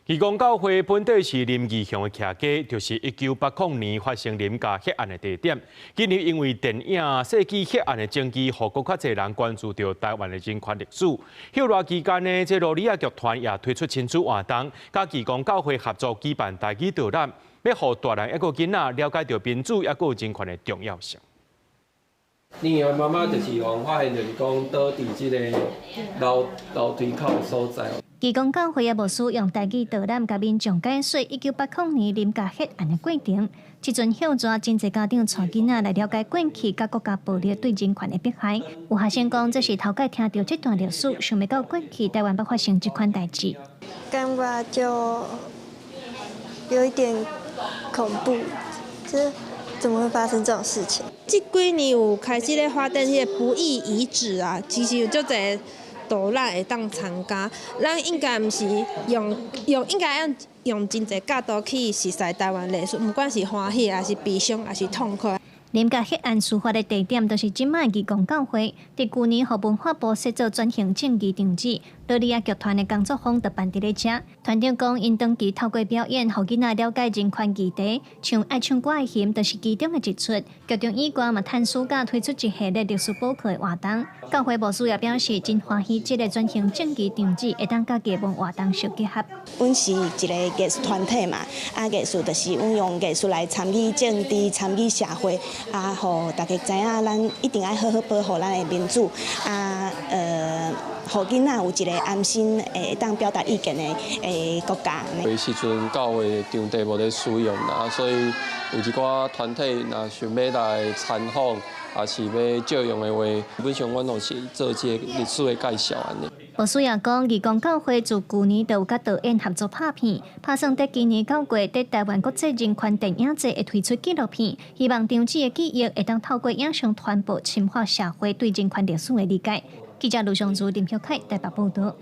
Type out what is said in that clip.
義工教會本底是林義雄的徛家，就是1980年發生林家血案的地點。今年因為電影《世紀血案》的爭議，予閣較濟人關注著台灣的人權歷史。歇熱期間呢，這蘆里仔劇團也推出親子活動，佮義工教會合作舉辦台語導覽，欲予大人抑閣囡仔了解著民主抑閣人權的重要性。你的媽媽就是予人發現，就是講倒佇這个樓樓梯口的所在。義工教會的牧師用台語導覽，共民眾解說1980年林家血案的過程。這陣歇熱，真濟家長帶囡仔來了解過去佮國家暴力對人權的迫害。有學生講，這是頭擺聽著這段歷史，想袂到過去台灣捌發生這款代誌。感覺就有一點恐怖，這怎麼會發生這種事情？這幾年有開始咧發展彼個不義遺址啊，其實有足濟導覽會當參加。咱應該毋是用用，應該用用真濟角度去熟悉台灣歷史，毋管是歡喜，抑是悲傷，抑是痛苦。林家血案事發的地點，就是這擺義工教會。佇舊年，予文化部設做轉型正義場址，蘆里仔劇團的工作坊就辦佇咧遮。團長講，𪜶長期透過表演，予囡仔了解人權議題，像愛唱歌的熊，就是其中的一齣。劇場以外嘛，趁暑假推出一系列歷史補課的活動。教會牧師也表示，真歡喜這个轉型正義場址會當佮藝文活動相結合。阮是一个藝術團體嘛，啊，藝術就是阮用藝術來參與政治、參與社會，啊，予大家知影，咱一定愛好好保護咱的民主，啊，予囡仔有一个安心會當表達意見的國家。彼時陣教會場地無咧使用啦，所以有一寡團體若想欲來參訪，抑是欲借用的話，基本上阮攏是做這个歷史的介紹按呢。牧師也講，義工教會自舊年就有佮導演合作拍片，拍算佇今年9月佇台灣國際人權電影節會推出紀錄片，希望場址的記憶會當透過影像傳播，深化社會對人權歷史的理解。記者盧尚如、林曉凱台北報導。